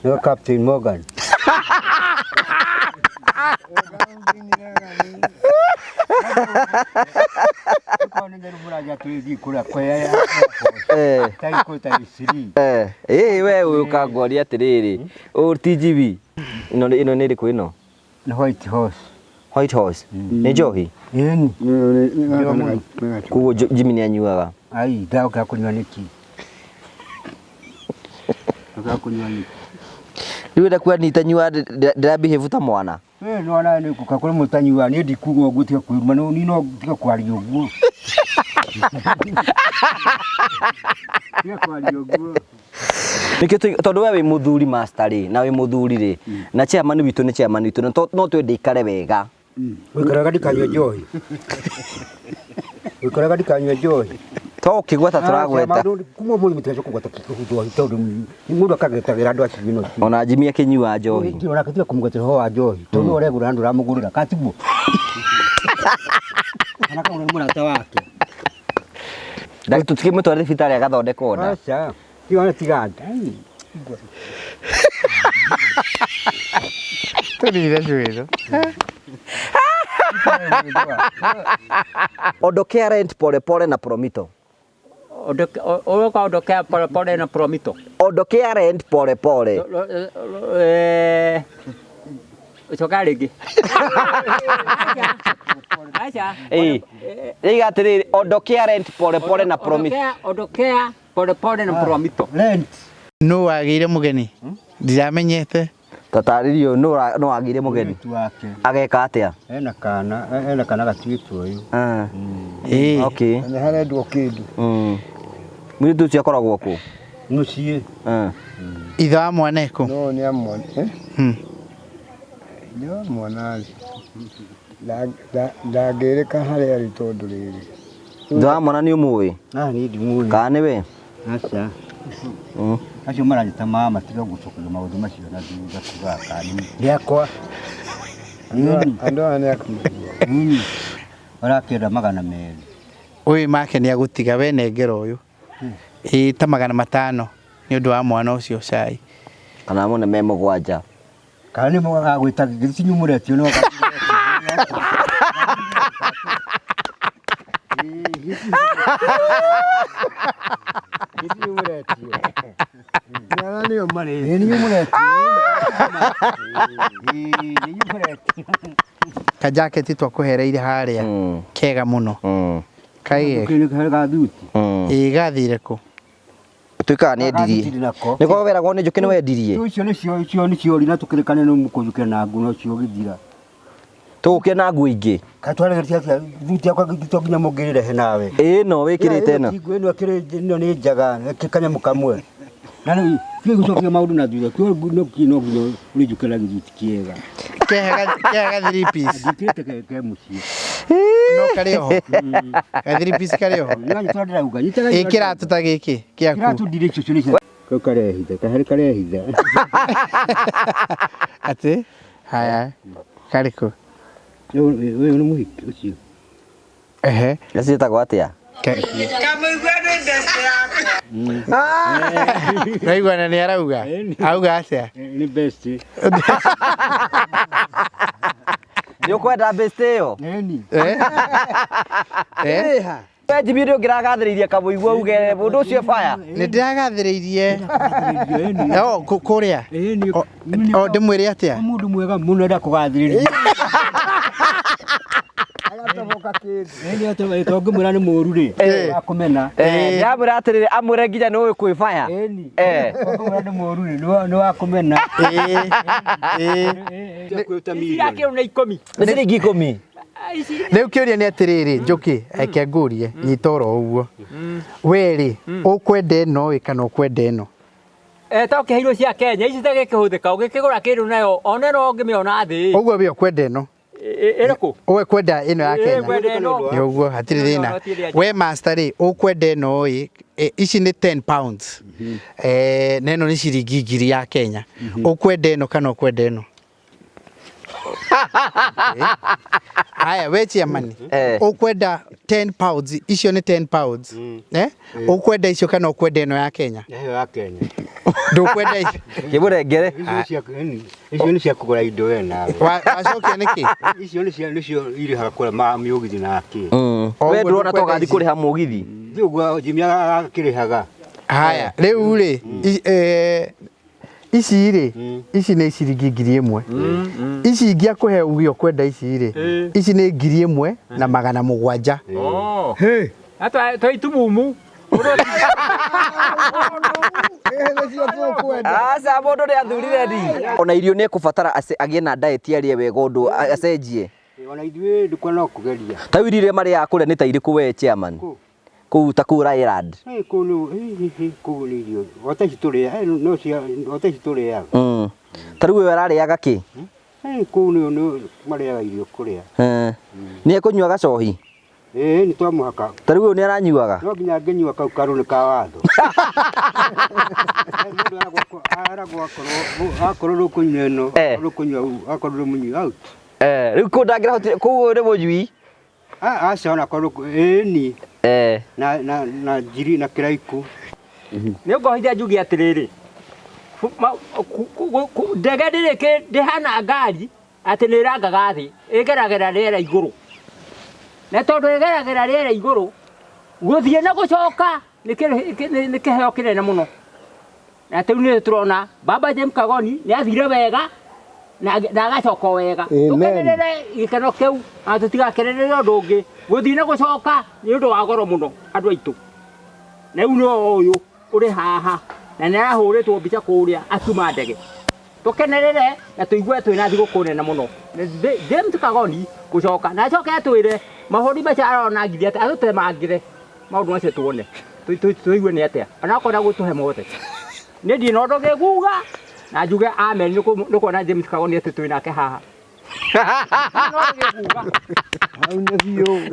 Nĩwe Captain Morgan. Eh, ĩĩ we ũkangwaria atĩrĩrĩ ũũ ti GB ĩno ĩno nĩ ĩrĩkũ ĩno? Nĩ White Horse. White Horse nĩ njohi? Ĩni. Koguo Jimmy nĩ anyuaga? Ai, ndagũkĩra kũnyua nĩkĩ? Ndagũkĩra kũnyua nĩkĩ? Rĩu wenda kuga niĩ itanyuaga ndĩra behave ta mwana? We nĩwona nĩ gũka kũrĩ mũtanyuaga niĩ ndikuga ũguo tiga kwĩruma no niĩ no tiga kwaria ũguo. Tiga kwaria ũguo. Nĩkĩo tondũ we wĩ mũthuri master rĩ na wĩ mũthuri rĩ na chairman witũ nĩ chairman witũ na no twende ikare wega. Wĩkaraga ndikanyue njohi. Wĩkaraga ndikanyue njohi. To ũkĩgweta tũragweta. Kuma ũmũthĩ mũtigacoka kũgweta njohi tondũ mũndũ akagetagĩra andũ acio ĩno. Ona Jimmy akĩnyua njohi. Ndirona onake tiga kũmũgwetera ũhoro wa njohi tondũ nĩwe ũregũra na ndũramũgũrĩra kana tiguo? Kana akagũra nĩ mũrata wake. Tũtikĩmũtware thibitarĩ agathondekwo nda. Aca. Tiga tiga nda. Tũnine njuĩrĩ. Ondokea rent pole pole na promito. Ũroka ondokea pole pole na promito. Ondokea rent pole pole. Eh, coka rĩngĩ. Aca. Ĩĩ. Rĩiga atĩrĩrĩ, ondokea rent pole pole na promito. Ondokea pole pole na promito. Rent. Nũ wagĩire mũgeni? Ndiramenyete. Tatarĩrio nũ nũ wagĩire mũgeni? Mũirĩtu wake. Ageka atĩa? Ena kana, ena kana gatuĩtwo ũyũ. Ah. Ĩĩ. Okay. Na nĩ harendwo kĩndũ. Mũirĩtu ũcio akoragwo kũ? Mũciĩ. Ah. Ithe wa mwana ekũ? No nĩ amwona. Eh? Hmm. Ithe wa mwana rĩ. Ndangĩrĩka harĩa arĩ tondũ rĩrĩ. Ithe wa mwana nĩ ũmũĩ? Ah, niĩ ndimũĩ. Kana nĩwe? Aca. Acio maranjĩta mama tiga gũcokeria maũndũ macio na thutha kugaga kana nĩ rĩakwa. Andũ aya nĩ akũmũigua. Arakĩenda 200. Ũyũ make nĩ agũtiga we nengera ũyũ. Ĩĩ ta 500 nĩ ũndũ wa mwana ũcio cai. Kana amone me 7. Kana nĩ agwĩta githĩ ti inyuĩ mũretio no Ara nĩo marĩ. Ĩĩ nĩ inyuĩ mũretio. Ĩĩ nĩ inyuĩ mũretio. Kajaketi twakũhereire harĩa kega mũno. Kaĩ Kĩrĩ gathuti. Ĩĩ gathire kũ? Tuĩkaga nĩ endirie. Nĩkorwo weragwo nĩ njũkĩ nĩ wendirie. Icio nĩcio icio nĩcio ri na tũkĩrĩkane nĩ mũkũnjũkĩra na nguo nocio ũgĩthira. Tũgũkĩra na nguo ingĩ. Katwarĩria atĩa thuti yakwa to nginya mũngĩrĩrehe nawe. Ĩĩ no wĩkĩrĩte ĩno. Ĩno ĩno ĩkĩrĩ ĩno nĩ njaga ĩkĩ kanyamũ kamwe. Na rĩu tiga gũcokia maũndũ na thutha kĩo no no nginya ũrĩnjũkĩra na gĩthuti kĩega. Kehe ga three piece. Njĩkĩrĩte ke ke mũciĩ. No karĩ oho. Ga three piece karĩ oho. Nĩwanyita ndĩrauga. Nyitaga Ĩ kĩratũ ta gĩkĩ gĩaku. Kĩratũ ndirĩ icio nĩ cia. Kau karehitha kaharĩ karehitha. Atĩ haya karĩ kũ? Ũyũ nĩ mũhiki ũcio. Ehe. Gaciĩtagwo atĩa? Naigua na nĩ arauga. Auga atĩa? Nĩ best. Nĩ ũkwenda best ĩyo? Ĩni. Eh? Eh? We Jimmy nĩ ũngĩragathĩrĩirie kamũigua uge mũndũ ũcio fire. Nĩ ndĩragathĩrĩirie. No kũrĩa. O ndĩmwĩre atĩa? Mũndũ mwega mũno enda kũgathĩrĩria. Agatoboka kĩndũ. Ĩni to ngĩmwĩra nĩ mũru rĩ. Akũmena. Eh, ndamwĩra atĩrĩrĩ amwĩre nginya nĩ ũĩ kwĩ fire. Ĩni. Eh. Ngĩmwĩra nĩ mũru rĩ nĩ wakũmena. Ĩĩ. Ĩĩ. Irakĩrwo nĩ 10. Nĩ ciringi 10. Rĩu kĩũria nĩ atĩrĩrĩ Njũkĩ reke ngũrie nyita oro ũguo we rĩ ũkwenda ĩno ĩ kana ũkwenda ĩno? Eh, to kĩheirwo cia Kenya ici itagĩkĩhũthĩka ũgĩkĩgũra kĩndũ nayo ona ĩno ũngĩmĩona thĩ Ũguo we ũkwenda ĩno? Ĩrĩkũ? Ũwe kwenda ĩno ya Ĩĩ, Kenya? ngwenda ĩno. Nĩ ũguo hatirĩ Ĩno thĩna. no ti ĩrĩa We master rĩ ũkwenda ĩno ĩ ici nĩ 10 pounds eh, na ĩno nĩ ciringi 1000 ya Kenya. Ũkwenda ĩno kana ũkwenda ĩno? Haya, we chairman, Eh. ukwenda 10 pounds, icio nĩ 10 pounds. Eh? Ukwenda icio kana ukwenda ĩno ya Kenya? Ĩyo ya Kenya. Ndũkwenda icio. Kĩmũrengere. Icio icio nĩ cia kũgũra indo we nawe. Wacokia nĩkĩ? Icio nĩ cia nĩcio irĩhaga kũrĩa ma mĩũgithi na kĩ. O We ũguo ndũrona ndũkwenda togathiĩ ici. kũrĩha mũgithi. Thiĩ ũguo Jimmy akĩrĩhaga. Haya, rĩu rĩ, ici rĩ, ici nĩ ciringi 1,000. Ici ingĩakũhe uge ũkwenda ici rĩ, ici nĩ 1,700. Oh. Na twa itumumu. Nĩcio tũkwenda. Aca mũndũ nĩ athurire ndi. Ona irio nĩ ekũbatara agĩe na diet arĩe wega ũndũ acenjie. Ona ithuĩ ndũkuona no kũgeria. Ta rĩu irio iria marĩaga kũrĩa nĩ ta irĩkũ we chairman? Kũ? Kũu ta kũu Ryland. Ĩ, kũu nĩ ĩ, ĩ, ĩ, kũu nĩ irio. Ota ici tũrĩaga, no cia ota ici tũrĩaga. Ta rĩu we ararĩaga kĩ? Ĩ, kũu nĩ marĩaga irio kũrĩa. Nĩ ekũnyua gacohi? Ĩ, nĩ twamũhaka. Ta rĩu ũyũ nĩ aranyuaga? No nginya ngĩnyua kau karũ nĩ ka watho. Mũndũ aragwo akorwo akorwo ndũkũnyua ĩno, Eh. ndũkũnyua akorwo ndũmũnyua out. Eh, rĩu kũu ndangĩrahotire kũu nĩ mũnyui. Aca ona akorwo ĩni Eh. na na na njiri na kĩraikũ. Nĩ ngohithia njuge atĩrĩrĩ, ndege ndĩrĩ ndĩhana ngari atĩ nĩ ĩrangaga thĩ, ĩgeragĩra rĩera igũrũ. Na tondũ ĩgeragĩra rĩera igũrũ, gũthiĩ na gũcoka nĩ kĩheo kĩnene mũno. Na rĩu nĩ tũrona Baba James Kagoni nĩ athire wega na agacoka wega. Amen. Tũkenerere gĩkeno kĩu na tũtigakenerere ũndũ ũngĩ. Gũthiĩ na gũcoka nĩ ũndũ wa goro mũno andũ aitũ. Na rĩu nĩwe ũyũ ũrĩ haha na nĩ arahũrĩtwo mbica kũrĩa akiuma ndege. Tũkenerere na tũigue twĩna thigũkũ nene mũno. James Kagoni gũcoka na acoke atwĩre mahũri macio aronangire atĩa, atũtemangĩre maũndũ macio tuone tũigue nĩ atĩa, onakorwo na gũtũhe mothe. Niĩ ndirĩ na ũndũ ngĩkuga na njuge amen nĩ kuona James Kagoni atĩ twĩ nake haha. No ngĩkuga. Hau nĩ biũ.